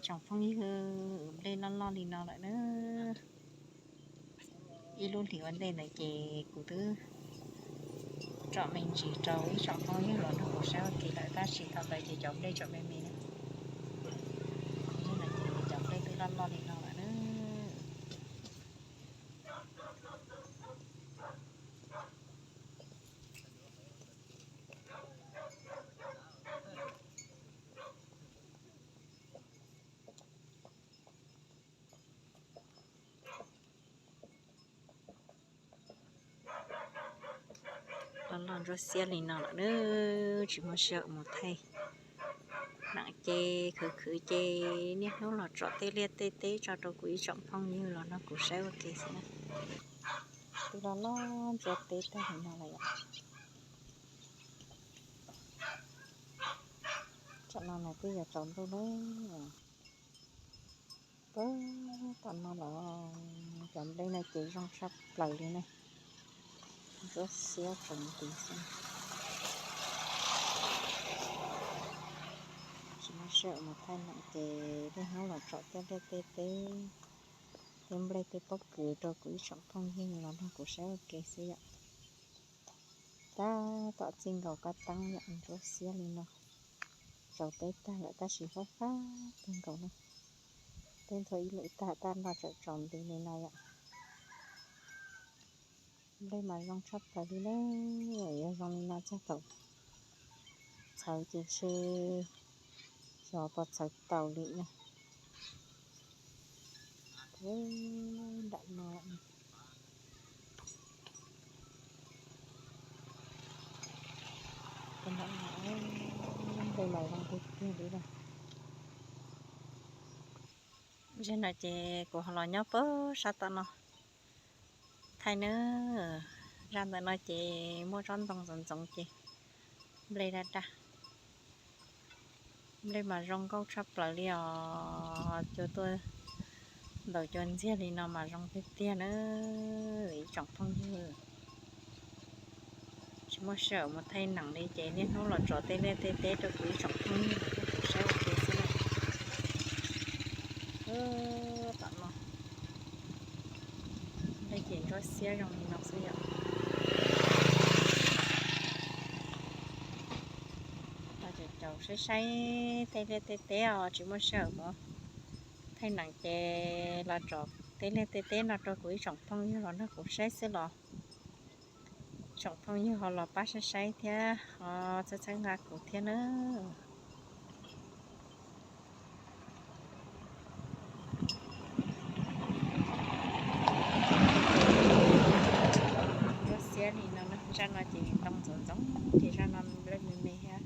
Tsoom phooj ywg, nplej loj loj li no lawm na. Ib lub hlis ua ntej ntawd ces kuv twb tsom me ntsis rau ib tsoom phooj ywg los nrog kuv saib ua ke lawm, tab sis thaum ntawd ces cov nplej tseem me me na. Ces cov nplej twb loj loj li no lawm na. Los loj ntsuab xiab li no lawm na, tsis muaj sij hawm mus thaij. Neem ces khwv khwv ces niaj hnub los tsom tej liaj tej teb tso rau kuv ib tsoom phooj ywg los nrog kuv saib ua ke xwb na. Twb loj loj ntsuab teb tag li no lawm yom. Tam no mas twb yuav tsaus ntuj lawm. Pab tam no los cov nplej no ces zoo tshaj plaws li ne. Ntsuab xiab tsaus nti xwb. Tsis muaj sij hawm mus thaij neem ces niaj hnub los tsom tej liaj tej teb, tej nplej tej pob kws rau kuv ib tsoom phooj ywg los nrog kuv saib ua ke xwb yom. Tab tom txij nkaus kab teeb yom, ntsuab xiab li no. Tsaus teb tag lawm tab sis fab fab kawg nkaus na. Twb nthuav ib lwm tag tab npaj tseem tsaus nti li no yom. Nplej mas zoo tshaj plaws li na, yog zoo li no txog thaum txhawv ces ntshe xyov puas txhawv taus li na. Nram no, nram no nplej mas zoo tiag tiag li na. Zaum no ces kuv ho los nyob pab sab tom no thaij nawb. Zaj ntawm no ces muaj tsob ntoo ntxoov ntxoov ces nplej daj daj. Nplej mas zoo nkauj tshaj plaws li os, cua tuaj ntaus cua ntxiag li no mas zoo tiag tiag na ib tsoom phooj ywg. Tsis muaj sij hawm mus thaij neem li ces niaj hnub los tsom tej liaj tej teb rau kuv ib tsoom phooj ywg los nrog kuv saib ua ke xwb na. Tam no nplej ces ntsuab xiab zoo li no xwb yom. Los caum caum saib saib tej liaj tej teb os, tsis muaj sij hawm mus thaij neem ces los tsom tej liaj tej teb no rau kuv ib tsoom phooj ywg los nrog kuv saib xwb los tsoom phooj ywg ho los pab saib saib thiab ho txhawb txhawb nqa kuv thiab nawb. Ntsuab xiab li no, zaj no ces ntoo ntxoov ntxoov ces zaj no nplej me me thiab.